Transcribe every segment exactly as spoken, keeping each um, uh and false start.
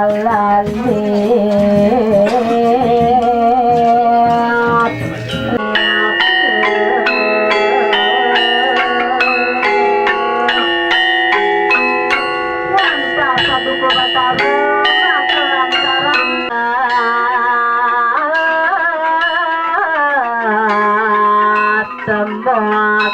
Lalit. Nyangka saduku Batara, aku lantaran tembok.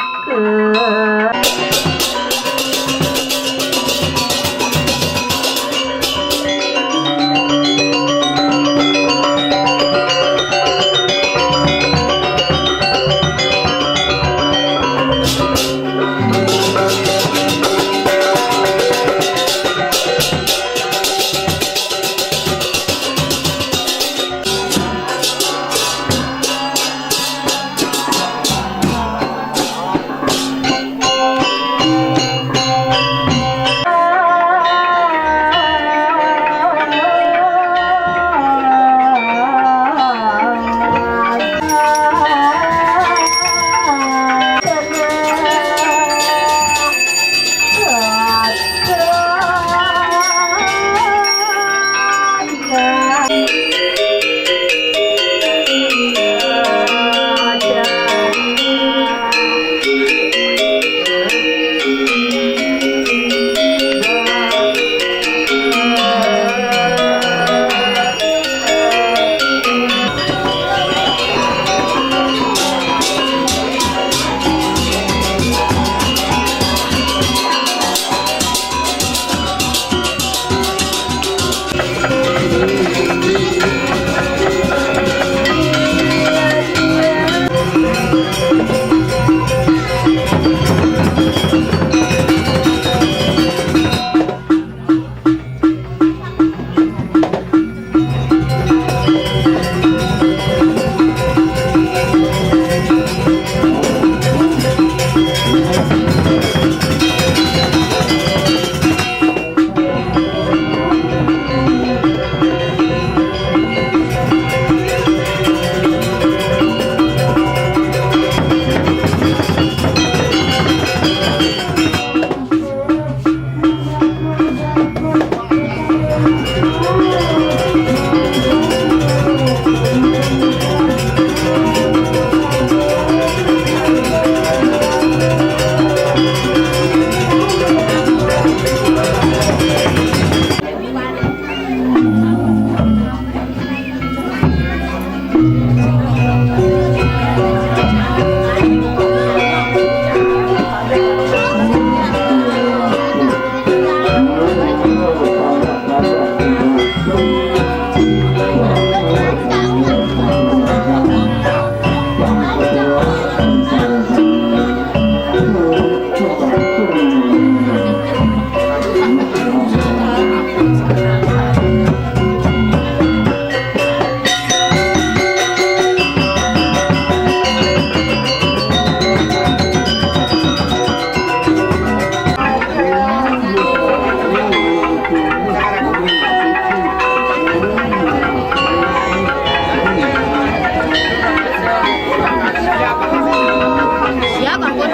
Siap, ampun.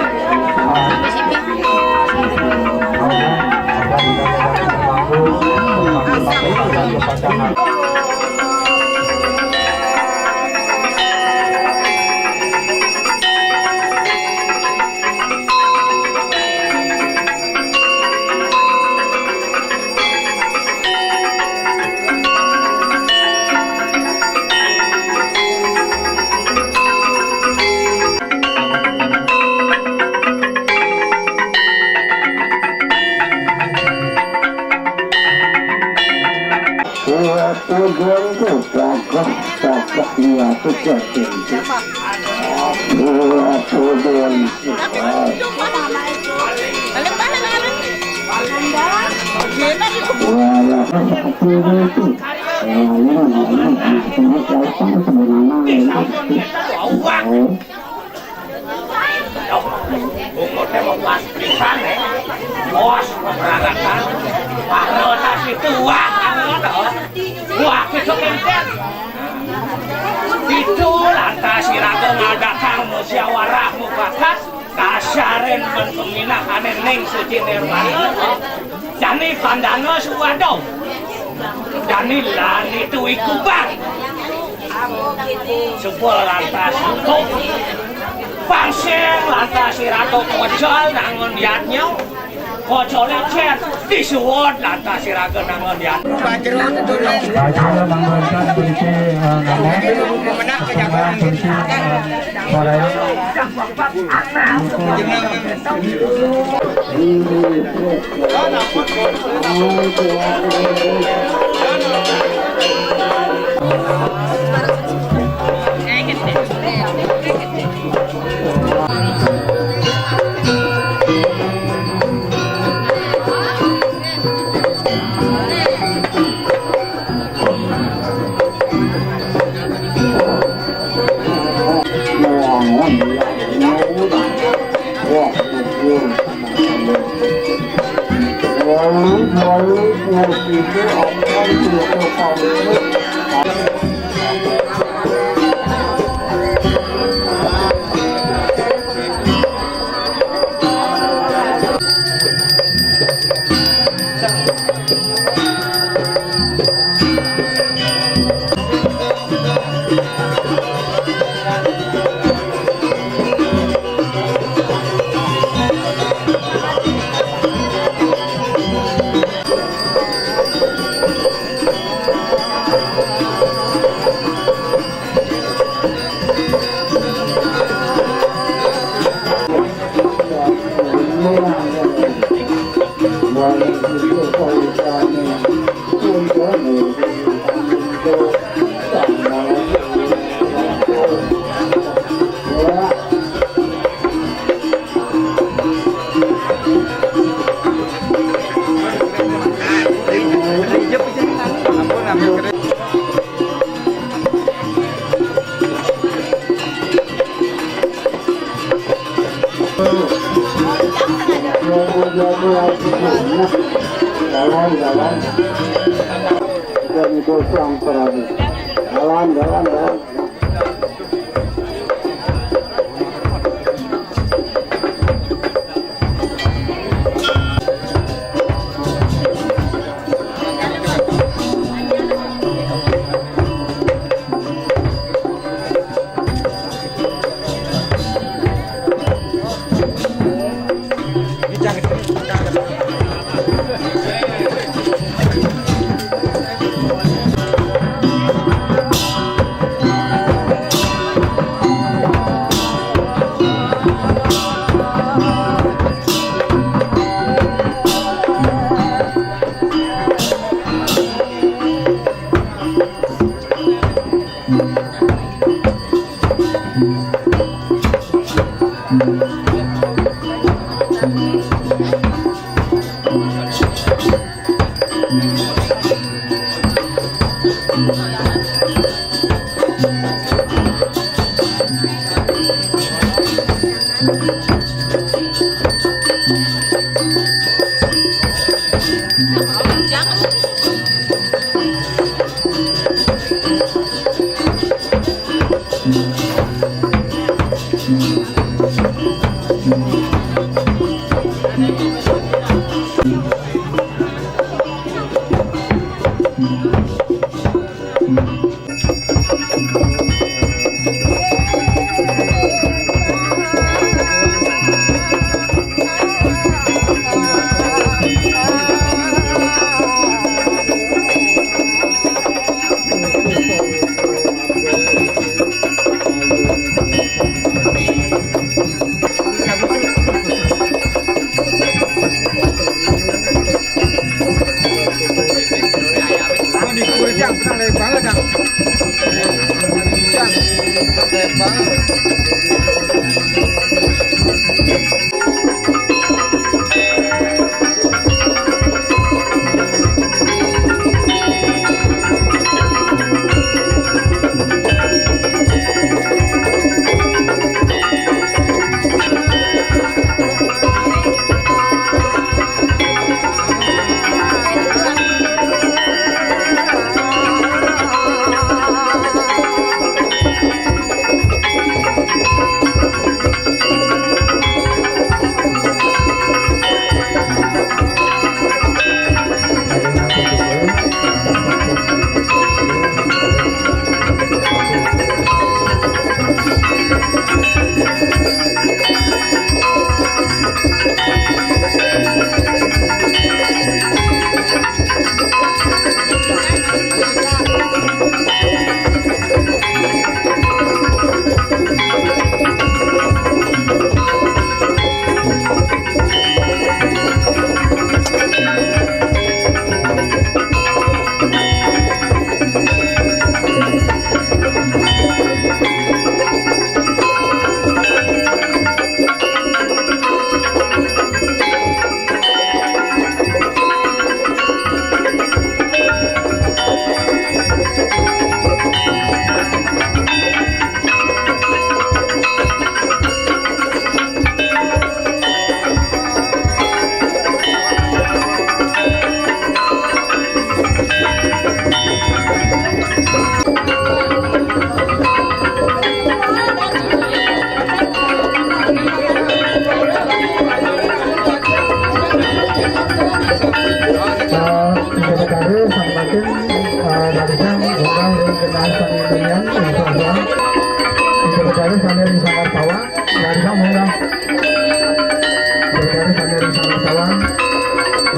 Sampai sini. Kuat tujuanku, pokok-pokok niatku kuat tinggi. Kuat tujuanku, kuat. Wala itu. Wala itu. Wala itu. Bungo téh wong pas pisan, eh. Bos, pemberangkatan. Parota si tua, kan, ngono. Wah, itu kénten. Itu lantas iraga ngadatang musyawarah mufakat, kasarén men peminah ané Ning Suci Nirwana. Jani pandana suwado. Jani lan itu iku, Pak. Sumpul lantas nutup. Pangsing lantas irato kocol nangun yadnya. Kocole cen disuwun lantas iraga nangun yadnya. Bajro nangun kan berisi, eh, nama. Menak ke jagoan. Berisi, eh, Korea. Jalan, jalan. Jalan, jalan, jalan.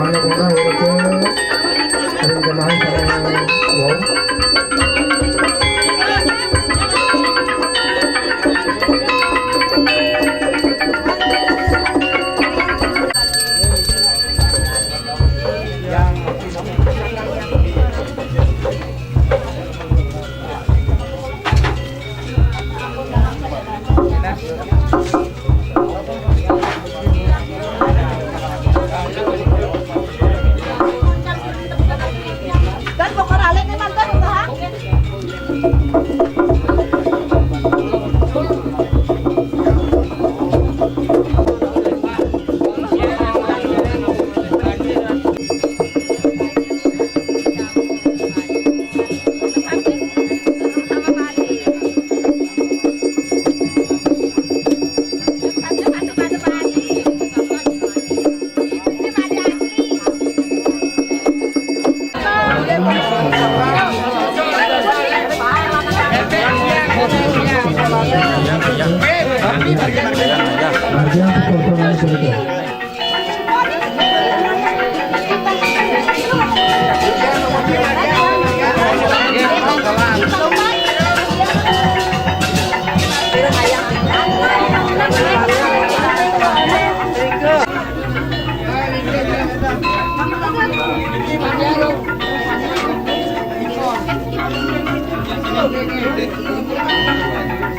Mana guna urut ring jemaah sareng wau.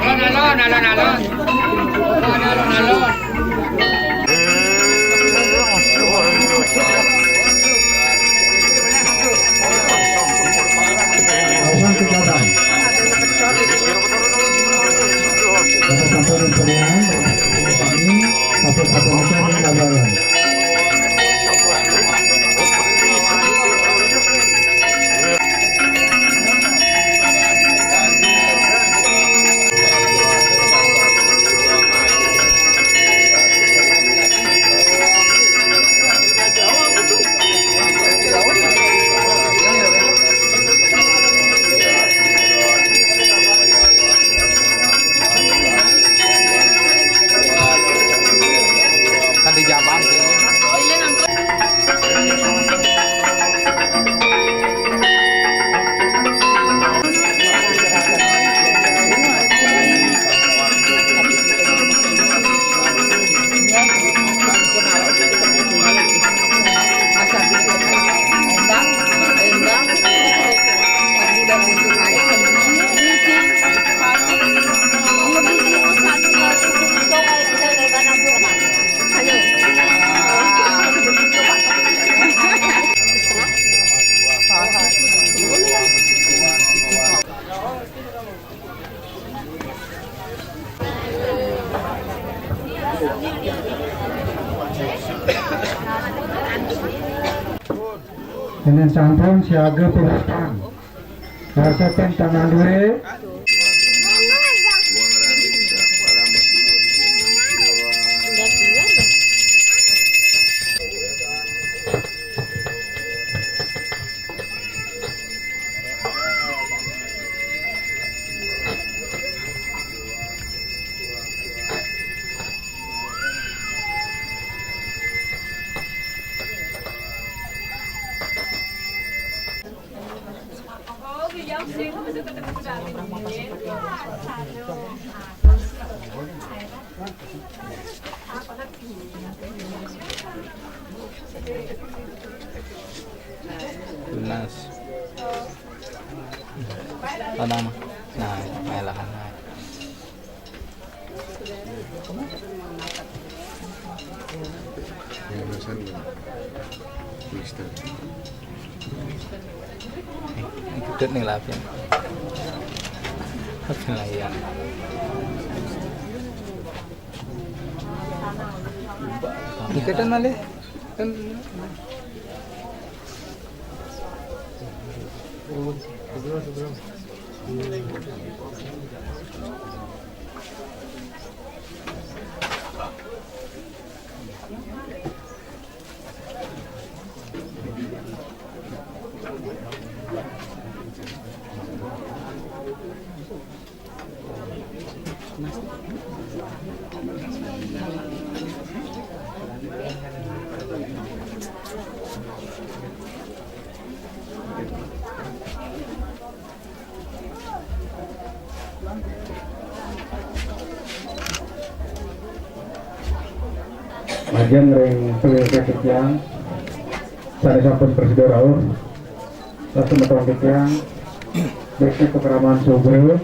Alon, alon, alon, alon. Alon, alon, alon. Langsung ke belakang. Bapak sampai di pilihan, kami satu-satu aja nih, Bang. Kan di Japan sih. Ini sampun siaga puluhan. Rasakan tangan dulu. Tunas. Padang mah. Nah, main lahan. Mister. Ikut nih lapin. Lapin lagi ya. Ikutan malih. Kan. Lajeng ring pamiarsa titiang sané sampun prasida rauh, sasemeton titiang, dék pakraman sugra,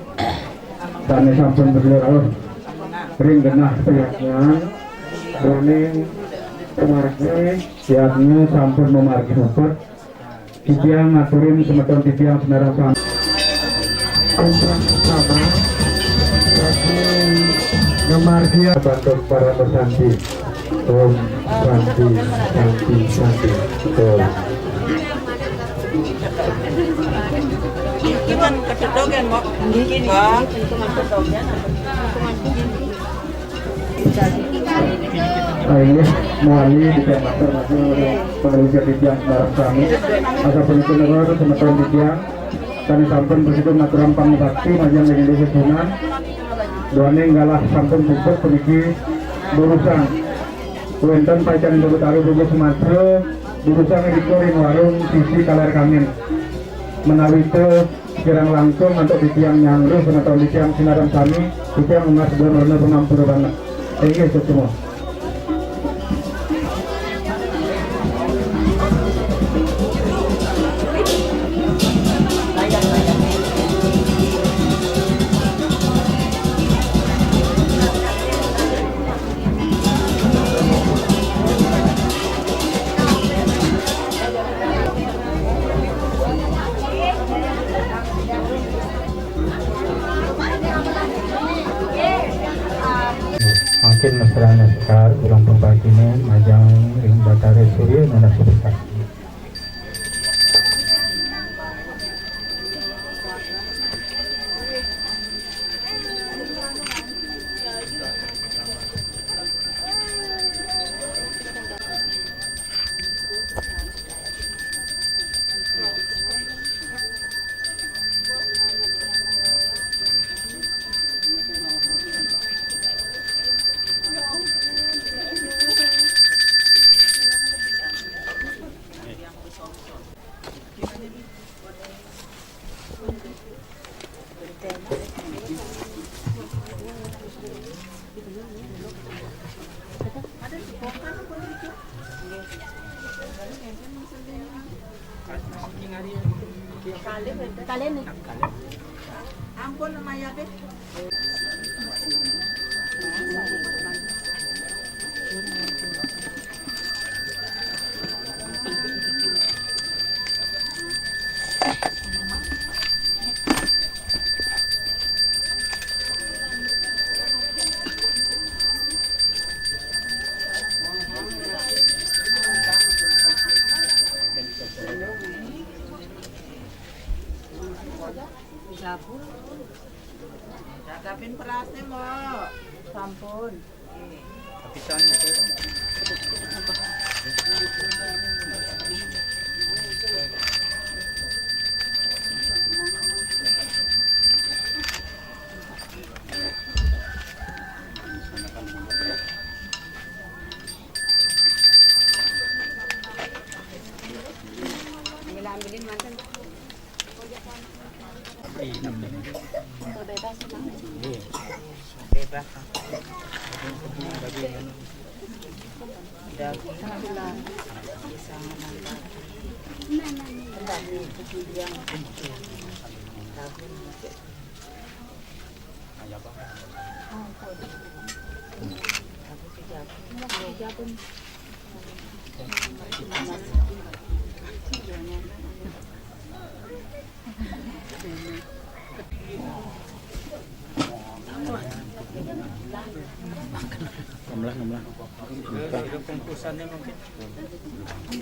sané sampun prasida rauh ring genah payadnyan, duaning pamargi, yadnya sampun mamargi muput, titiang ngaturin semeton titiang sinareng sami. Sama, bagi ngamargiang bantuk parama santi. Om Santi, Santi, Santi. Om. Iki kan ketedogen, Mbok. Iki, Bang. Ayo, mawali di Kecamatan Maju, pemerintah titiang sinareng sami. Asa puniki nira semeton titiang, sané sampun prasida ngaturang pangabakti majeng ring Ida Sunan. Duaning galah sampun puput puniki durusang. Wénten paican Ida Betara Bubu Sumatera, durusang irika ring warung sisi kaler kangin. Menawi té kirang langkung antuk titiang nyanggra semeton titiang sinareng sami, titiang nunas dandané pangampura banget. Inggih, suksma. Mangkin mesrana sekar, urang pangpakiné majeng ring Batara Surya nunas besar. Ampun, Maya, Beb. Sampun. Cakapin perasnya, Mbok. Sampun. Kapisan itu. Ambil, ambilin manten. Bebas, Bang. Bebas. Daging. Pisang. Daging.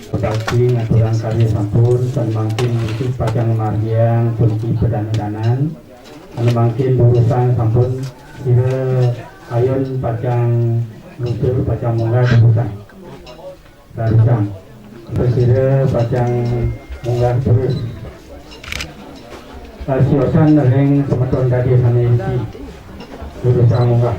Pegati ngaturang kalih sampun, tan mangkin niki pacang margiang puniki padananan. Anu mangkin durusang sampun, sira ayun pacang nutur, pacang munggah durusang. Durusang. Sira pacang munggah terus. Kasiosan ring semeton dadi sané iki. Durusang munggah.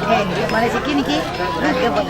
Eh, mana sikit ni, Ki? Ada apa?